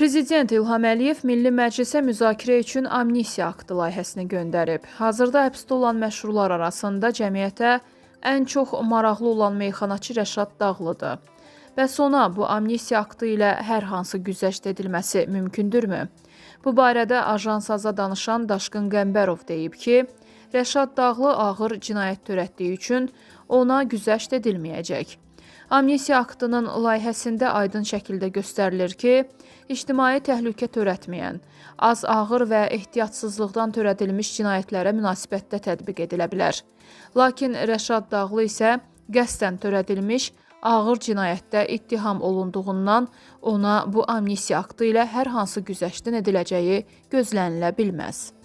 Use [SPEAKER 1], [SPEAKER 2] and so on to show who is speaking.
[SPEAKER 1] Prezident İlham Əliyev Milli Məclisə müzakirə üçün amnistiya aktı layihəsini göndərib. Hazırda həbsdə olan məşhurlar arasında cəmiyyətə ən çox maraqlı olan meyxanaçı Rəşad Dağlıdır. Bəs ona bu amnistiya aktı ilə hər hansı güzəşt edilməsi mümkündürmü? Bu barədə Ajansaza danışan Daşqın Qəmbərov deyib ki, Rəşad Dağlı ağır cinayət törətdiyi üçün ona güzəşt edilməyəcək. Amnistiya aktının layihəsində aydın şəkildə göstərilir ki, ictimai təhlükə törətməyən, az ağır və ehtiyatsızlıqdan törədilmiş cinayətlərə münasibətdə tətbiq edilə bilər. Lakin Rəşad Dağlı isə qəsdən törədilmiş ağır cinayətdə ittiham olunduğundan ona bu amnistiya aktı ilə hər hansı güzəştin ediləcəyi gözlənilə bilməz.